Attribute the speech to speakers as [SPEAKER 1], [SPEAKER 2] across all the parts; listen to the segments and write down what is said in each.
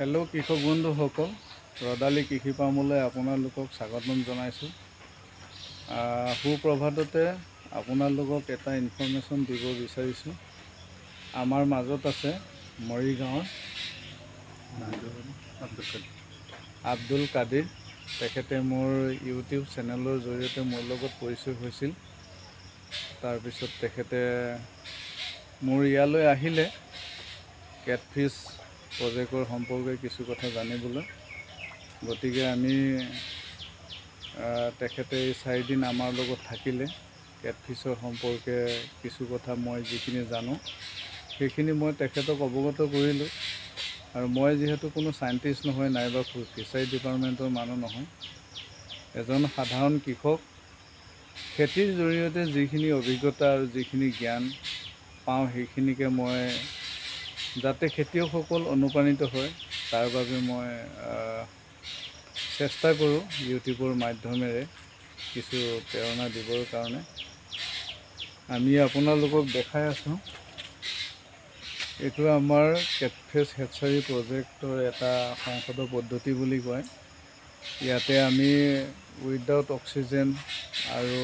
[SPEAKER 1] Hello' কৃষক বন্ধুসকল, ৰদালি কৃষি পামলৈ আপোনালোকক স্বাগতম জনাইছোঁ। সুপ্ৰভাততে আপোনালোকক এটা ইনফৰ্মেশ্যন দিব বিচাৰিছোঁ। আমাৰ মাজত আছে মৰিগাঁৱৰ আব্দুল কাদিৰ। তেখেতে মোৰ ইউটিউব চেনেলৰ জৰিয়তে মোৰ লগত পৰিচয় হৈছিল। তাৰপিছত তেখেতে মোৰ ইয়ালৈ আহিলে কেটফিছ প্ৰজেক্টৰ সম্পৰ্কে কিছু কথা জানিবলৈ। গতিকে আমি তেখেতে এই চাৰিদিন আমাৰ লগত থাকিলে। কেটফিছৰ সম্পৰ্কে কিছু কথা মই যিখিনি জানো সেইখিনি মই তেখেতক অৱগত কৰিলোঁ। আৰু মই যিহেতু কোনো চাইণ্টিষ্ট নহয় নাইবা ফিছাৰী ডিপাৰ্টমেণ্টৰ মানুহ নহয়, এজন সাধাৰণ কৃষক, খেতিৰ জৰিয়তে যিখিনি অভিজ্ঞতা আৰু যিখিনি জ্ঞান পাওঁ সেইখিনিকে মই যাতে খেতিয়কসকল অনুপ্ৰাণিত হয় তাৰ বাবে মই চেষ্টা কৰোঁ ইউটিউবৰ মাধ্যমেৰে কিছু প্ৰেৰণা দিবৰ কাৰণে। আমি আপোনালোকক দেখাই আছোঁ, এইটো আমাৰ কেটফিছ হেটচাৰী প্ৰজেক্টৰ এটা সংসদৰ পদ্ধতি বুলি কয়। ইয়াতে আমি উইদাউট অক্সিজেন আৰু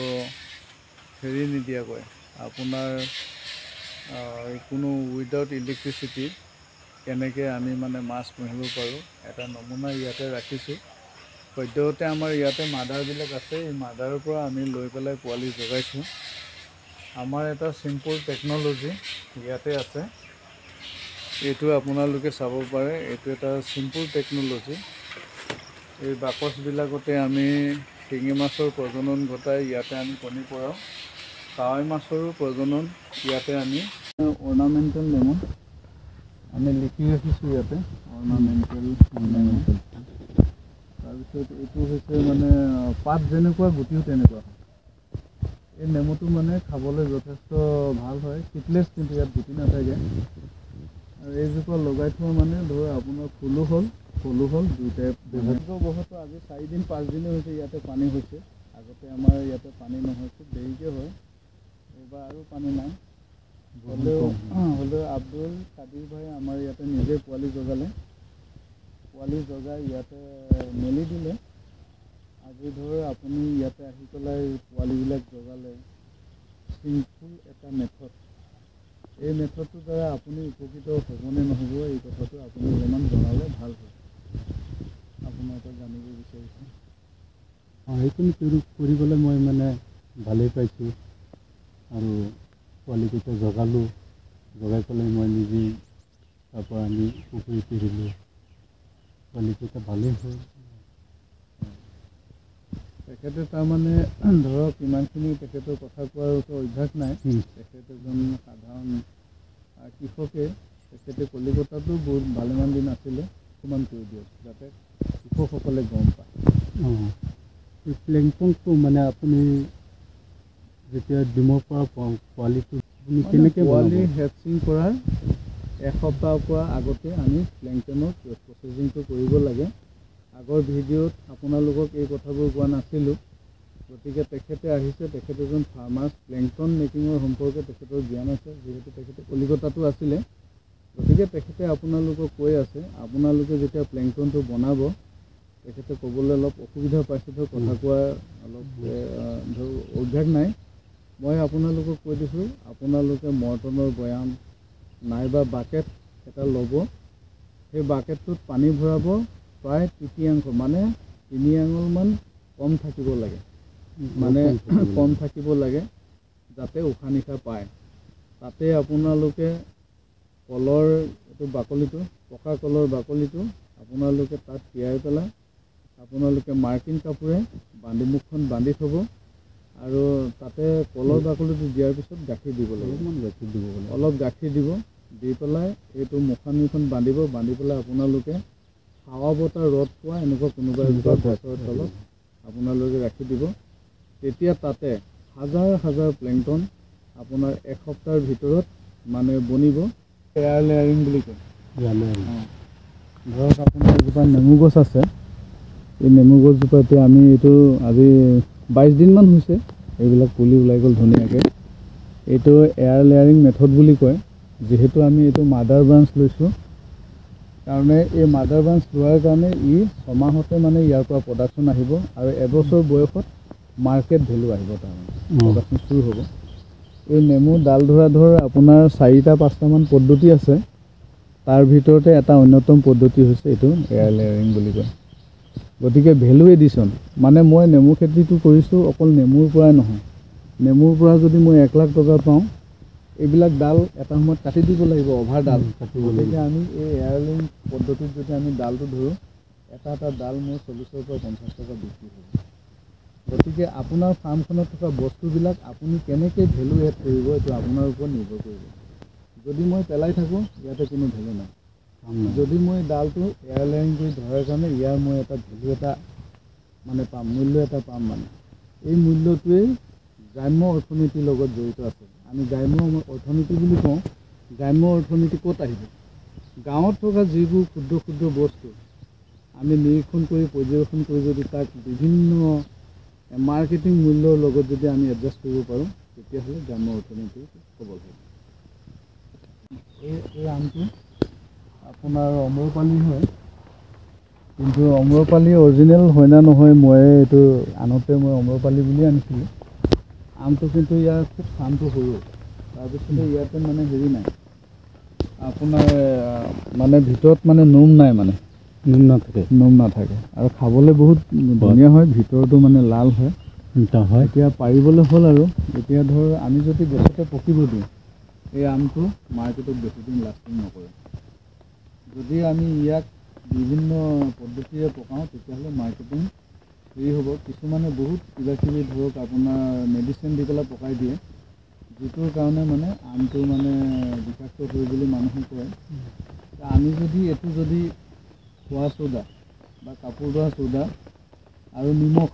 [SPEAKER 1] হেৰি নিদিয়াকৈ আপোনাৰ কোনো উইদাউট ইলেক্ট্ৰিচিটি কেনেকৈ আমি মানে মাছ পুহিব পাৰোঁ এটা নমুনা ইয়াতে ৰাখিছোঁ। সদ্যহতে আমাৰ ইয়াতে মাদাৰবিলাক আছে, এই মাদাৰৰ পৰা আমি লৈ পেলাই পোৱালি জগাইছোঁ। আমাৰ এটা চিম্পল টেকন'লজি ইয়াতে আছে, এইটো আপোনালোকে চাব পাৰে। এইটো এটা চিম্পল টেকন'লজি। এই বাকচবিলাকতে আমি শিঙি মাছৰ প্ৰজনন ঘটাই ইয়াতে আমি কণী পৰাওঁ। কাৱৈ মাছৰো প্ৰজনন ইয়াতে আমি অৰ্ণামেণ্টেল লেমন আমি লিখি ৰাখিছোঁ ইয়াতে অৰ্ণামেণ্টেল লেমন। তাৰপিছত এইটো হৈছে মানে পাত যেনেকুৱা গুটিও তেনেকুৱা হয়। এই নেমুটো মানে খাবলৈ যথেষ্ট ভাল হয়, চিটলেছ, কিন্তু ইয়াত গুটি নাথাকে। আৰু এইজোপা লগাই থোৱা মানে ধৰক আপোনাৰ ফুলো হ'ল ফলো হ'ল দুয়োটাই। দুৰ্ভাগ্যবশতঃ আজি 4 দিন 5 দিনেই হৈছে ইয়াতে পানী হৈছে। আগতে আমাৰ ইয়াতে পানী নহয়, খুব দেৰিকৈ হয়। এইবাৰ আৰু পানী নাই। হ'লেও আব্দুল কাদিৰ ভাই আমাৰ ইয়াতে নিজে পোৱালি জগালে। পোৱালি জগাই ইয়াতে মেলি দিলে। আজি ধৰ আপুনি ইয়াতে আহি পেলাই পোৱালিবিলাক জগালে, চিম্পুল এটা মেথড। এই মেথডটোৰ দ্বাৰা আপুনি উপকৃত হ'বনে নহ'ব এই কথাটো আপুনি অলপমান জনালে ভাল হয়। আপোনাৰ পৰা জানিব বিচাৰিছোঁ।
[SPEAKER 2] অঁ, সেইখিনি কৰিবলৈ মই মানে ভালেই পাইছোঁ। আৰু পোৱালিকেইটা জগালোঁ, জগাই পেলাই মই নিজেই তাৰপৰা আনি পুখুৰীত এৰিলোঁ। পোৱালিকেইটা ভালেই হ'ল।
[SPEAKER 1] তেখেতে তাৰমানে ধৰক ইমানখিনি তেখেতৰ কথা কোৱাৰ অভ্যাস নাই। তেখেত এজন সাধাৰণ কৃষকে। তেখেতে কলিকতাতো বহুত ভালেমান দিন আছিলে। অকণমান কৈ দিয়ক যাতে কৃষকসকলে গম পায়।
[SPEAKER 2] অঁ, এই প্লেংটনটো মানে আপুনি যেতিয়া ডিমৰ পৰা পোৱালিটো আপুনি কেনেকৈ
[SPEAKER 1] পোৱালি হেটচিং কৰাৰ এসপ্তাহৰ পৰা আগতে আমি প্লেংটনৰ প্ৰচেছিংটো কৰিব লাগে। আগৰ ভিডিঅ'ত আপোনালোকক এই কথাবোৰ কোৱা নাছিলোঁ। গতিকে তেখেতে আহিছে, তেখেত এজন ফাৰ্মাৰ্ছ, প্লেংটন মেকিঙৰ সম্পৰ্কে তেখেতৰ জ্ঞান আছে, যিহেতু তেখেতে কলিকতাতো আছিলে। গতিকে তেখেতে আপোনালোকক কৈ আছে, আপোনালোকে যেতিয়া প্লেংটনটো বনাব, তেখেতে ক'বলৈ অলপ অসুবিধা পাইছে, ধৰক কথা কোৱাৰ অলপ ধৰক অভ্যাস নাই। মই আপোনালোকক কৈ দিছোঁ, আপোনালোকে মৰ্টনৰ বৈয়াম নাইবা বাকেট এটা ল'ব। সেই বাকেটটোত পানী ভৰাব, প্ৰায় তৃতীয়াংশ মানে 3 আঙুলমান কম থাকিব লাগে, মানে কম থাকিব লাগে যাতে উশাহ নিশাহ পায়। তাতে আপোনালোকে কলৰ এইটো বাকলিটো, পকা কলৰ বাকলিটো আপোনালোকে তাত তিয়াই পেলাই আপোনালোকে মাৰ্কিন কাপোৰে বান্ধি মুখখন বান্ধি থ'ব। আৰু তাতে কলৰ বাকলিটো দিয়াৰ পিছত গাখীৰ দিব লাগিব।
[SPEAKER 2] অলপমান গাখীৰ দিব লাগে।
[SPEAKER 1] অলপ গাখীৰ দিব, দি পেলাই এইটো মুখামুখিখন বান্ধিব। বান্ধি পেলাই আপোনালোকে হাৱা বতাহ ৰ'দ পোৱা এনেকুৱা কোনোবা এজোপা গছৰ তলত আপোনালোকে ৰাখি দিব। তেতিয়া তাতে হাজাৰ হাজাৰ প্লেংটন আপোনাৰ এসপ্তাহৰ ভিতৰত মানে বনিব। এয়াৰ লেয়াৰিং বুলি কয়। ধৰক আপোনাৰ এজোপা নেমু গছ আছে। এই নেমু গছজোপা এতিয়া আমি এইটো আজি 22 দিনমান হৈছে, এইবিলাক পুলি ওলাই গ'ল ধুনীয়াকৈ। এইটো এয়াৰ লেয়াৰিং মেথড বুলি কয়। যিহেতু আমি এইটো মাদাৰ ব্ৰাঞ্চ লৈছোঁ। কাৰণে এই মাদাৰ ব্ৰাঞ্চ লোৱাৰ কাৰণে ই ছমাহতে মানে ইয়াৰ পৰা প্ৰডাকশ্যন আহিব আৰু এবছৰ বয়সত মাৰ্কেট ভেলু আহিব, তাৰমানে প্ৰডাকশ্যন চুৰ হ'ব। এই নেমু ডাল ধৰা ধৰ আপোনাৰ 4টা 5টামান পদ্ধতি আছে, তাৰ ভিতৰতে এটা অন্যতম পদ্ধতি হৈছে এইটো এয়াৰ লেয়াৰিং বুলি কয়। গতিকে ভেলু এডিশ্যন মানে মই নেমু খেতিটো কৰিছোঁ অকল নেমুৰ পৰাই নহয়, নেমুৰ পৰা যদি মই 1 লাখ টকা পাওঁ, এইবিলাক ডাল এটা সময়ত কাটি দিব লাগিব, অভাৰ ডাল। গতিকে আমি এই এয়াৰলিং পদ্ধতিত যদি আমি ডালটো ধৰোঁ, এটা এটা ডাল মোৰ 40ৰ পৰা 50 টকা বিক্ৰী হ'ব। গতিকে আপোনাৰ ফাৰ্মখনত থকা বস্তুবিলাক আপুনি কেনেকৈ ভেলু এড কৰিব এইটো আপোনাৰ ওপৰত নিৰ্ভৰ কৰিব। যদি মই পেলাই থাকোঁ ইয়াতে কোনো ভেলু নাই, যদি মই ডালটো এয়াৰ লাইন কৰি ধৰাৰ কাৰণে ইয়াৰ মই এটা ভেলু এটা মানে পাম, মূল্য এটা পাম। মানে এই মূল্যটোৱেই গ্ৰাম্য অৰ্থনীতিৰ লগত জড়িত আছে। আমি গ্ৰাম্য অৰ্থনীতি বুলি কওঁ। গ্ৰাম্য অৰ্থনীতি ক'ত আহিব? গাঁৱত থকা যিবোৰ ক্ষুদ্ৰ ক্ষুদ্ৰ বস্তু আমি নিৰীক্ষণ কৰি পৰ্যবেক্ষণ কৰি যদি তাক বিভিন্ন মাৰ্কেটিং মূল্যৰ লগত যদি আমি এডজাষ্ট কৰিব পাৰোঁ, তেতিয়াহ'লে গ্ৰাম্য অৰ্থনীতি সবল হ'ব। এই আমটো আপোনাৰ অম্ৰপালি হয়, কিন্তু অম্ৰপালি অৰিজিনেল হয় না নহয় মই এইটো আনোতে মই অম্ৰপালি বুলিয়ে আনিছিলোঁ আমটো, কিন্তু ইয়াৰ খুব চামটো সৰু। তাৰপিছতে ইয়াতে মানে হেৰি নাই আপোনাৰ, মানে ভিতৰত মানে নোম নাই, মানে
[SPEAKER 2] নোম নাথাকে,
[SPEAKER 1] নোম নাথাকে আৰু খাবলৈ বহুত ধুনীয়া হয়, ভিতৰটো মানে লাল হয়,
[SPEAKER 2] মিঠা হয়।
[SPEAKER 1] এতিয়া পাৰিবলৈ হ'ল আৰু এতিয়া ধৰ আমি যদি গছতে পকিব দিওঁ, এই আমটো মাৰ্কেটত বেছি দিন লাষ্টিং নকৰে। যদি আমি ইয়াক বিভিন্ন পদ্ধতিৰে পকাওঁ তেতিয়াহ'লে মাৰ্কেটিং হেৰি হ'ব। কিছুমানে বহুত কিবা কিবি ধৰক আপোনাৰ মেডিচিন দি পেলাই পকাই দিয়ে, যিটোৰ কাৰণে মানে আমটো মানে বিষাক্ত হয় বুলি মানুহে কয়। আমি যদি এইটো যদি খোৱা চ'ডা বা কাপোৰ ধোৱা চ'ডা আৰু নিমখ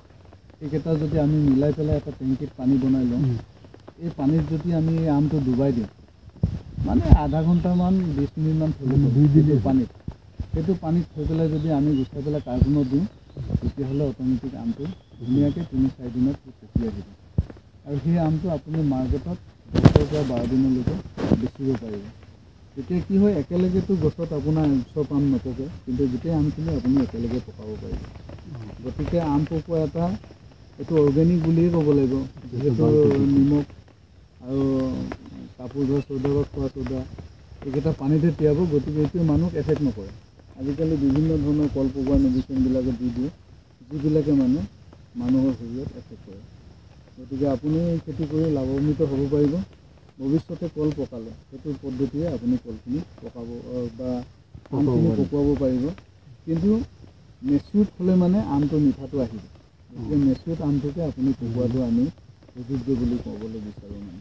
[SPEAKER 1] এইকেইটা যদি আমি মিলাই পেলাই এটা টেংকিত পানী বনাই লওঁ, এই পানীত যদি আমি এই আমটো ডুবাই দিওঁ, মানে আধা ঘণ্টামান 20 মিনিটমান থৈ দিলোঁ পানীত, সেইটো পানীত থৈ পেলাই যদি আমি গুচাই পেলাই কাৰ্টুনত দিওঁ, তেতিয়াহ'লে অট'মেটিক আমটো ধুনীয়াকৈ 3-4 দিনত পকি আহিব আৰু সেই আমটো আপুনি মাৰ্কেটত 10ৰ পৰা 12 দিনলৈকে বেচিব পাৰিব। তেতিয়া কি হয়, একেলগেতো গছত আপোনাৰ চব আম নপকে, কিন্তু গোটেই আমখিনি আপুনি একেলগে পকাব পাৰিব। গতিকে আম পকোৱা এটা এইটো অৰ্গেনিক বুলিয়ে ক'ব লাগিব, যিহেতু নিমখ আৰু কাপোৰ ধোৱা চ'ডা বা খোৱা চ'ডা এইকেইটা পানীতে তিয়াব, গতিকে এইটোৱে মানুহক এফেক্ট নকৰে। আজিকালি বিভিন্ন ধৰণৰ কল পকোৱা মেডিচিনবিলাকত দি দিয়ে, যিবিলাকে মানে মানুহৰ শৰীৰত এফেক্ট কৰে। গতিকে আপুনি খেতি কৰি লাভান্বিত হ'ব পাৰিব। ভৱিষ্যতে কল পকালে সেইটো পদ্ধতিৰে আপুনি কলখিনি পকাব বা আমখিনি পকোৱাব পাৰিব। কিন্তু মেচিউৰ্ড হ'লে মানে আমটো মিঠাটো আহিব, গতিকে মেচিউৰ্ড আমটোকে আপুনি পকোৱাটো আমি প্ৰযোজ্য বুলি ক'বলৈ বিচাৰোঁ মানে।